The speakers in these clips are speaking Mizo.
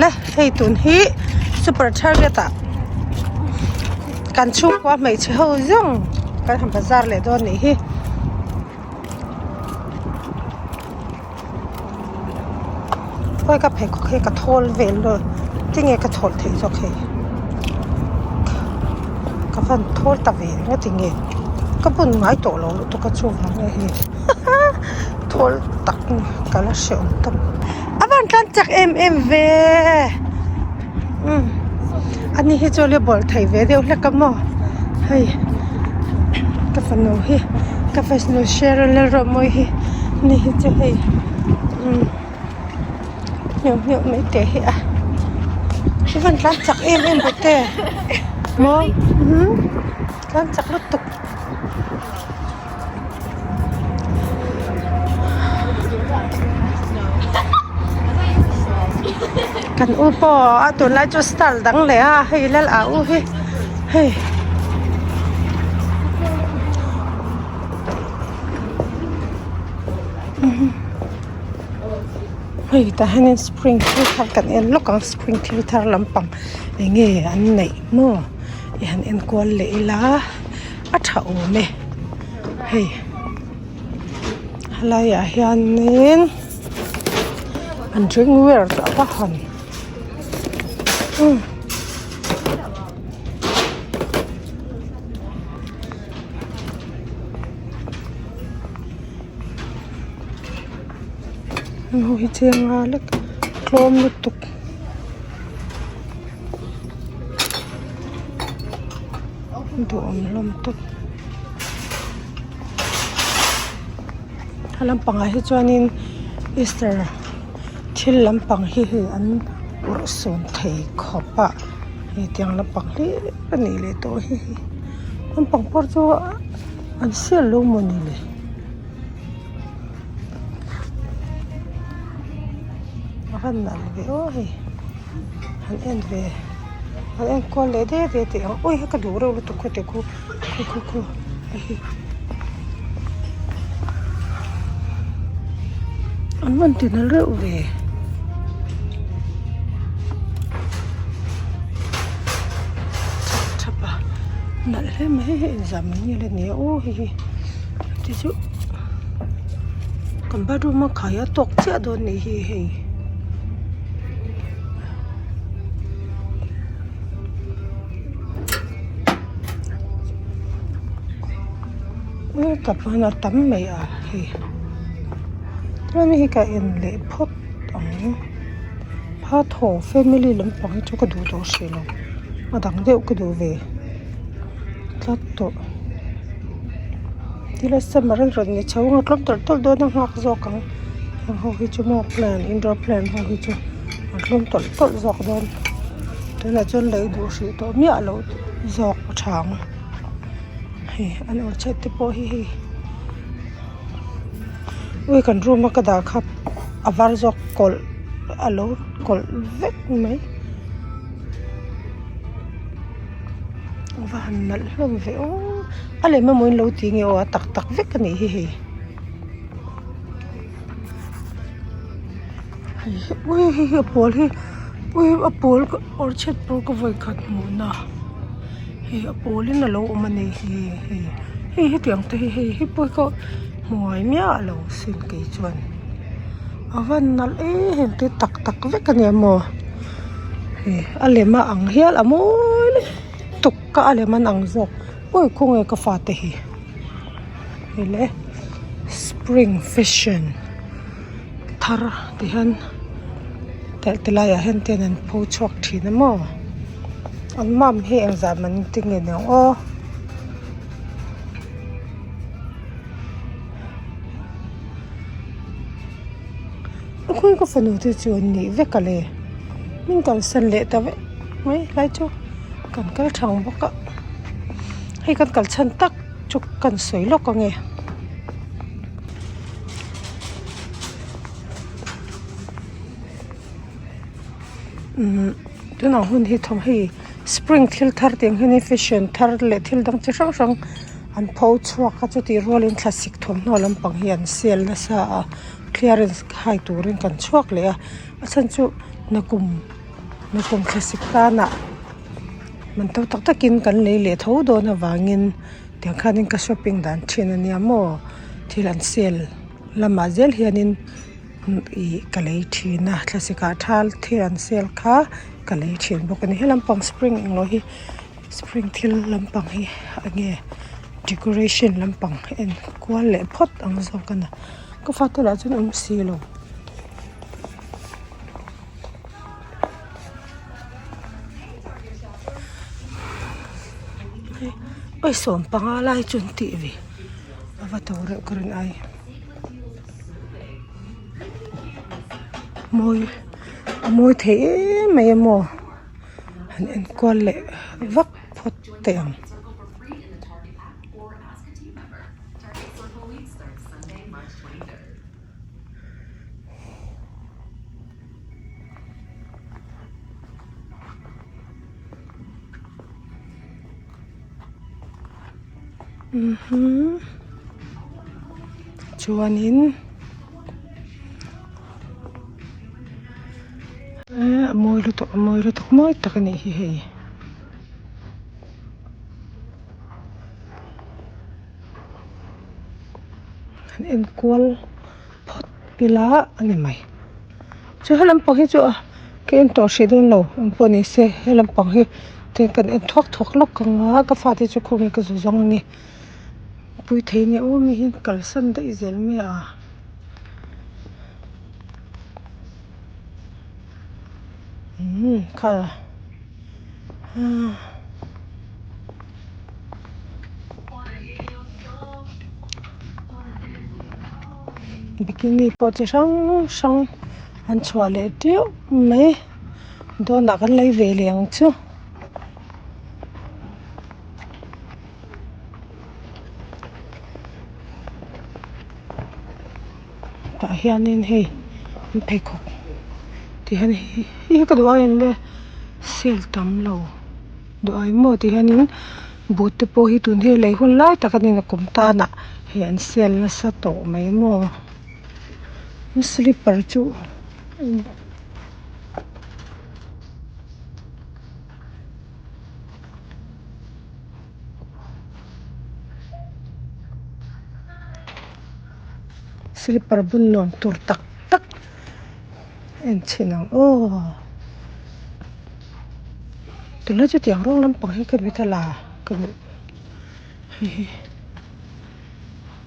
Awle hei tun hi super target ah kan chhungkua hmeichhe ho zawng kan han bazar leh dawn nih hi. Khawi ka pheikhawk hi ka thawl vel dawn tinge ka thawl theih zawk hei ka van thawl ta ve ringawt tinge ka bun ngai tawh lo lutuk a chuvang nge hei thawl tak ka la hre awm tawp a van tlan chak em em ve umm ani hi chu a la bawlh thei ve deuh hlek a maw hei ka fanu hi ka fanu Sharon Lalruatmawii hi ani hi chu hei umm hniau hniau mai teh hi a i van tlan chak em em bawk e maw umm tlan chak lutuk. Kan u pawh a tunlai chu style dang leh a hei lal ah u hi hei. Hei tah hianin spring thil thar kan en lawk ang spring thil thar lampang eng nge an neih maw i han enkual leh ila. A tha awm e hei helai ah hianin an drinkware te a va han umm heng ho hi cheng a lek tlawm lutuk. Duhawm hlawm tawp a lampangah hi chuanin easter thil lampang hi hei an awrh sawn thei khawp a hei tiang lampang hlir a nih leh tawh hi hei lampang pawh chu an sale lo mawni le. A van nalh ve aw hei han en ve han en kual leh det det teh ang ui ka duh reuh lutuk khaw te khu khu khu khu hei hi an van ti nalh reuh ve. Chhap chhap a nalh hle mai hei hi inzam an nge le ni a aw hei hi tichu. Kan bathroom a khai a tawk chiah dawn nih hi hei. Tap hian a tam mai a hei chuan hei ka en leh phawt ang pha thaw family lampang hi chu ka duh tawh hrih lo a dang deuh ka duh ve tlat tawh. Thil a summer a rawn ni chho ang a tlawm tawlh tawlh dawn a nghak zawk ang heng ho hi chu maw plant indoor plant ho hi chu a tlawm tawlh tawlh zawk dawn tunah chuan lei duh hrih tawh miah loh zawk a tha ang hei an awr chhet te pawh hi hei ui kan room a ka dah kha a var zawk kawlh a lo kawlh vek mai. A va han nalh hlawm ve aw a lem emaw in lo ti nge aw a tak tak vek a nih hi hei hei hi ui hei hi a pawl hi ui a pawl awr chhiat pawl ka vawi khat hmuh na hei a pawl in alo awm a ni hi hei hei hetiang te hi hei hi pawh hi ka hmu ngai miah lo sin kei chuan a van nalh em em te tak tak vek a ni a maw. Hei a lem a ang hial a mawi lutuk ka a lem an ang zawk pawi khawnge ka fate hi hei le spring fashion thar ti hian ti laiah hian ten an pho chhuak thin a maw an mam hi engzah man ti nge niang aw. A khawi ka fanu te chu an nih vek a le min kalsan leh ta vek mai helai chu kan kal thang bawk a hei kan kal chhan tak chu kan sawi lawk ang e. Umm tunah hun hi thawm hei spring thil thar tih ang hian fashion thar leh thil dang chi hrang hrang an pho chhuak a chutih rualin thlasik thawmhnaw lampang hi an sale nasa a. Clearance hai turin kan chhuak leh a a chhan chu nakum Nakum thlasik tanah man to tak takin kan lei leh tho dawn avangin tiang khanin ka shopping dan thin a nia maw thil an sale lamah zel hianin ih ka lei thin a thlasik ah thal thil an sale kha ka lei thin bawk a ni he lampang spring englo hi spring thil lampang hi enge decoration lampang en kual leh phawt ang zawk a ni ka fate lah chuan awm silo. Awi sawmpanga lai chu an tih ve a va to reuh ka rin ai mawi a mawi thei em mai a maw han enkual leh vak phawt teh ang. Umhmm chuanin eee a mawi lutuk a mawi lutuk mawi tak a nih hi hei. An enkual phawt ila a ni mai chu he lampang hi chu a ka en tawh hrih dawn lo eng pawh ni se he lampang hi te kan en thuak thuak lawk ang a ka fate chu khawnge ka zu zawng ani pui thei nia aw mi hi kalsan daih zel mai a. Umm kha ah. Bikini pawh chi hrang hrang an chhuah leh teuh mai dawnah kan lei ve leh ang chu. Tah hianin hei an pheikhawk ti hian hei hi ka duh a en le sale tam lo duh ai maw ti hianin boot te pawh hi tun hi lei hun lai tak a ni a kum tanah hei an sale nasa tawh mai maw slipper chu. Slipper bun nuam tur tak tak en chhin ang aw tunlai chu tiang rawng lampang hi ka mit a la ka duh hei hi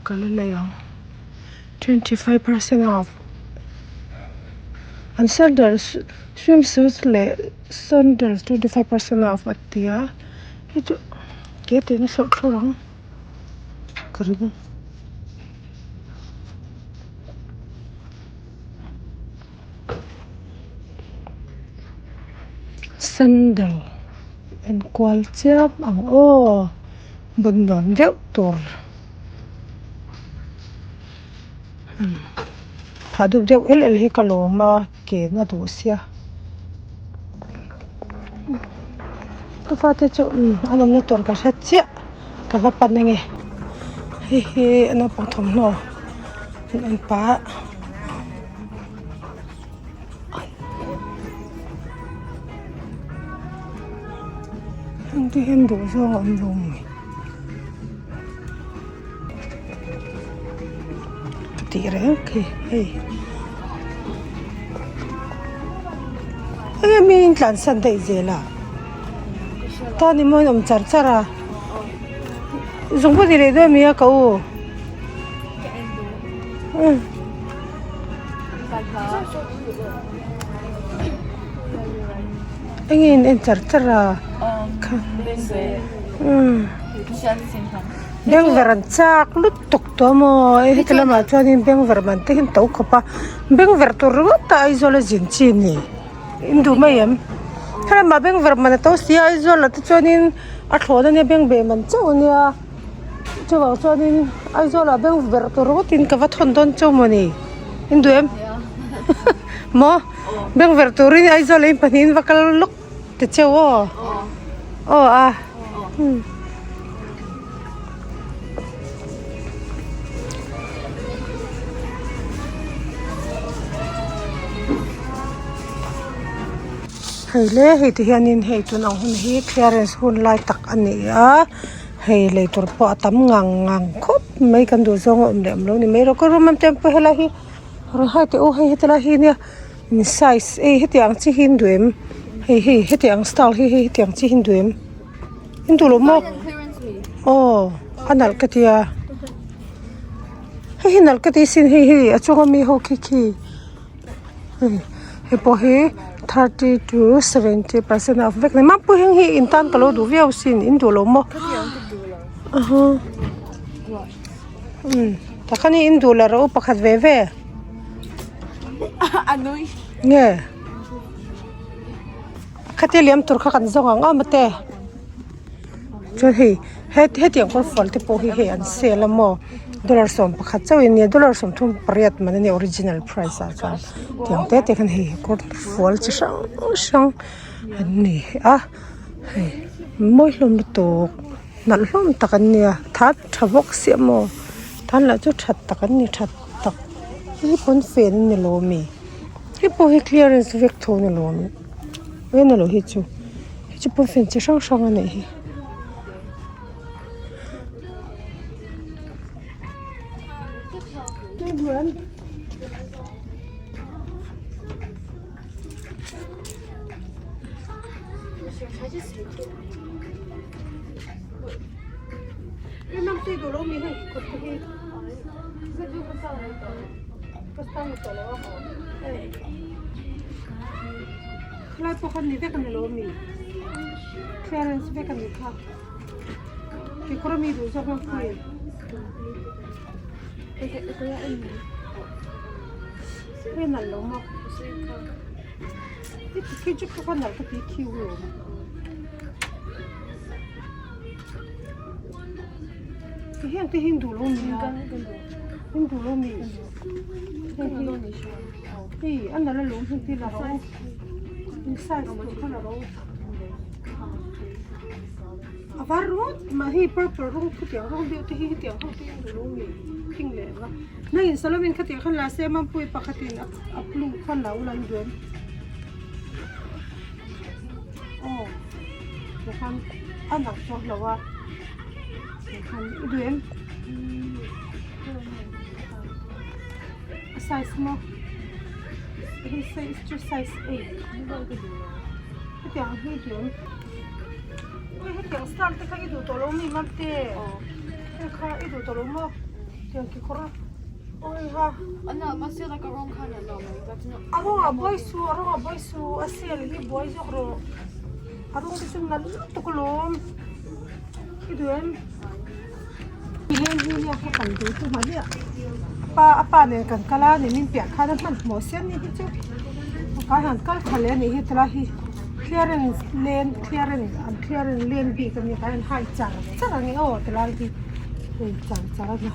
ka la lei ang 25 percent off an sandals swimsuit leh sandals 25 percent off a ti a hei chu ke te in a sawrh thlawr ang. Ka ring. Sandal enkual chiam ang aw bun nuam deuh tur phah dup deuh el el hi ka lawm a ke na duh sia ka fate chu an awmna tur ka hre chiah. Ka va pan ange hei hi naupang thawmhnaw an en pah heng te hian duh zawng a awm lo maw ka tih reng khi hei enge miin tlansan daih zel a. Ta ni maw in awm char char a zung pawh ti leh dawn mi a ka u enge in en char char a bengver an chak lutuk tawh maw heti lamah chuanin bengver man te hi an to khawp a bengver tur ringawt a Aizawl a zin chi a ni. In duh mai em? Helamah bengver man a to si a, Aizawl ah te chuanin a thlawn ania bengbeh man chauh ania chuvang chuanin Aizawl ah bengver tur ringawtin ka va thawn dawn chauh mawni in duh em? Maw? Bengver turin Aizawl ah in pahnihin va kal lawk ta cheu aw aw a. Hei le hei ti hianin hei tun ang hun hi clearance hun lai tak a ni a hei lei tur pawh a tam ngang ngang khawp mai kan duh zawng a awm leh awm lo ni mai rawh ka room am te pawh helai hi rawn hai teh u hei heti lai hi nia in size ei heti ang chi hi an duh em hei hei heti ang style hi hei heti ang chi hi an duh em in duh lo maw aw a nalh ka tia hei hi nalh ka ti sin hei hei a chunga mi ho khi khi. Hei pawh hi thirty to seventy percent a vek a ni mapuii heng hi in tan ka lo duh viau asin in duh lo maw takhan hi in duh la rawh u pakhat ve ve nge khatia liam tur kha kan zawng ang ang mate chuan hei hetiang kawr fual te pawh hi hei an sale a maw. Dollar 11 chauh in nia dollar 38 man a nia original price ah chuan tiang te te khan hei kawr fual chi hrang hrang an ni a hei mawi hlawm lutuk nalh hlawm tak an nia tha tha bawk sia maw tan lah chu that tak an ni that tak hei hi pawnfen a ni lo ami hei pawh hi clearance vek tho a ni lo ami eng emaw hi chu hei chu pawnfen chi hrang hrang a nih hi. Khalai pawh kha ni vek a ni lo ami clearance vek a ni kha. Kekawr ami duh zawk ang khi. Hei nalh lo maw? Hei khi chu kha nalh ka ti khiu lo. Ti hian te hi in duh lo mi a? In duh lo mi? Hei a nalh alawm hei ti la rawh u. In size tur kha la rawh u. A var rawt mah hei purple rawng khutiang rawng deuh te hi hetiang ho te hi an duh lo mi thing leh va nang in salawmin khatiang khan la se mampui pakhatin a blue khan la ula in duh em aw tikhan a nalh chuang lo a tikhan i duh em a size maw hei size chu size eight hetiang hi i duh em. Ui hetiang style te kha i duh tawh lo mi mate hei kha i duh tawh lo maw tiang kekawr ui ha a rawng ah buai su a rawng ah buai su a sale hi buai zawk rawh a rawng te chu nalh lutuk alawm i duh em leng hi nia kha kan duh chu hmahniah pa a pa nen kan kal a ni min piah khan a hmanhmawh siam ni hi chu kai han kal tha leh a nih hi tilai hi clearance lane clearance an clearance lane bik a nia kai an hai char char ang e aw tilai hi hei char char a nia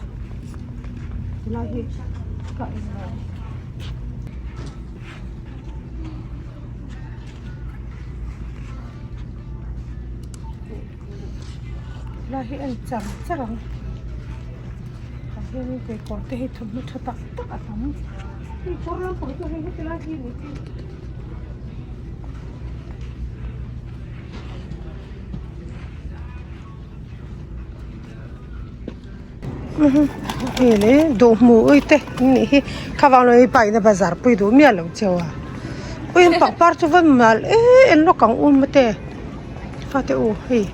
tilai hi ka en lo. Lai hi en char char ang tah hianin kekawr te hi thawmhnaw tha tak tak a tam hei kawr lampang chu hei heti lai hi ni hi. Hei le duh hmuh ui te an nih hi khavang lo hi pa in a bazar pui duh miah loh cheu a ui an pangpar chu va mal em em lawk ang u mate fate u hei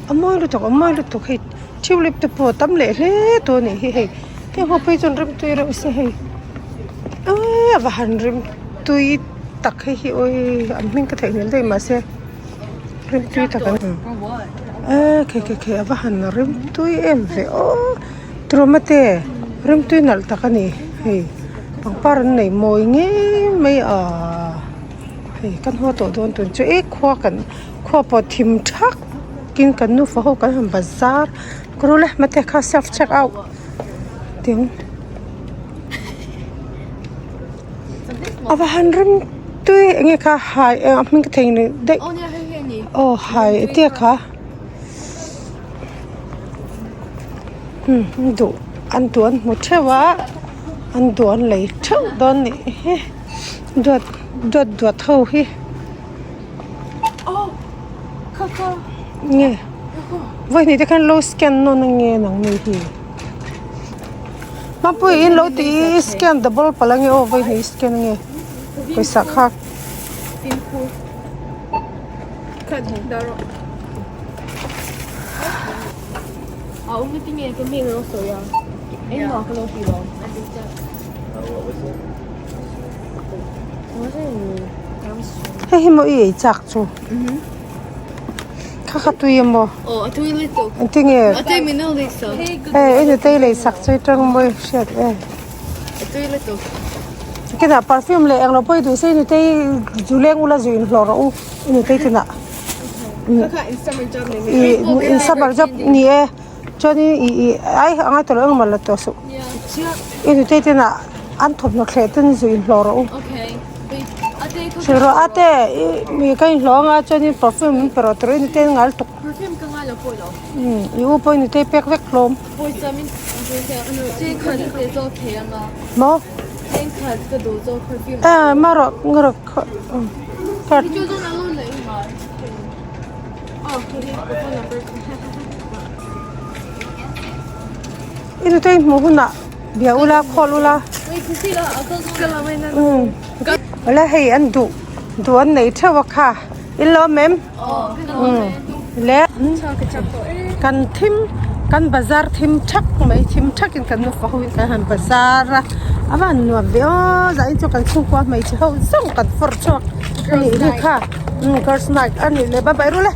a mawi lutuk a mawi lutuk hei tulip te pawh a tam leh hle tawh a nih hi hei heng ho phei chuan rimtui reuh se hei eee a va han rimtui tak hei hi awii an hming ka theihnghilh daih mahse. Rimtui tak an eee khe khe khe a va han rimtui em ve aw trawmate rimtui nalh tak a ni hei pangpar an nei mawi ngei mai a hei kan haw tawh dawn tun chu e khua kan khua pawh thim thak in kan nufa ho kan han bazar kawr le mate kha self check out tiang a va han rimtui eng nge kha hai a hming ka thei ni daih aw hai tia kha umm duh an duh an hmu theuh a an duh an lei theuh dawn nih hi duat duat duat ho hi. Nge vawihnih te khan lo scan nawn ange nang mi hi. Mapuii in lo tih i scan double palh ange aw vawihnih i scan ange pawisa kha. Hei hi maw i ei chak chu kha kha tui emaw engtinge hei i nutei lei sak chu i tang mawi hriat e kinah perfume leh englo pawh i duh se i nutei zu leng ula zu inhlawh rawh u i nutei tunah ih in summer job ni e. Chuanin ih ih ai a ngai tawh lo engmah la tawh suh. I nutei ten ah an thawmhnaw thleh ten zu inhlawh rawh u. Hrilh rawh a te i mi ka inhlawh anga chuanin perfume min pe rawh tawh i nutei an ngai lutuk. Umm i u pawh i nutei pek vek hlawm. Maw? Aaa marawh ngarawh card. I nutei hmuh hunah bia ula call ula umm awle hei an duh duh an nei theuh a kha in lo awm em umm le kan thim kan bazar thim thak mai thim thakin kan nufa ho in kan han bazar a a van nuam ve aw zanin chu kan chhungkua hmeichhe ho zawng kan fawr chhuak a nih hi kha. Umm girls night a nih leh bye bye rul e.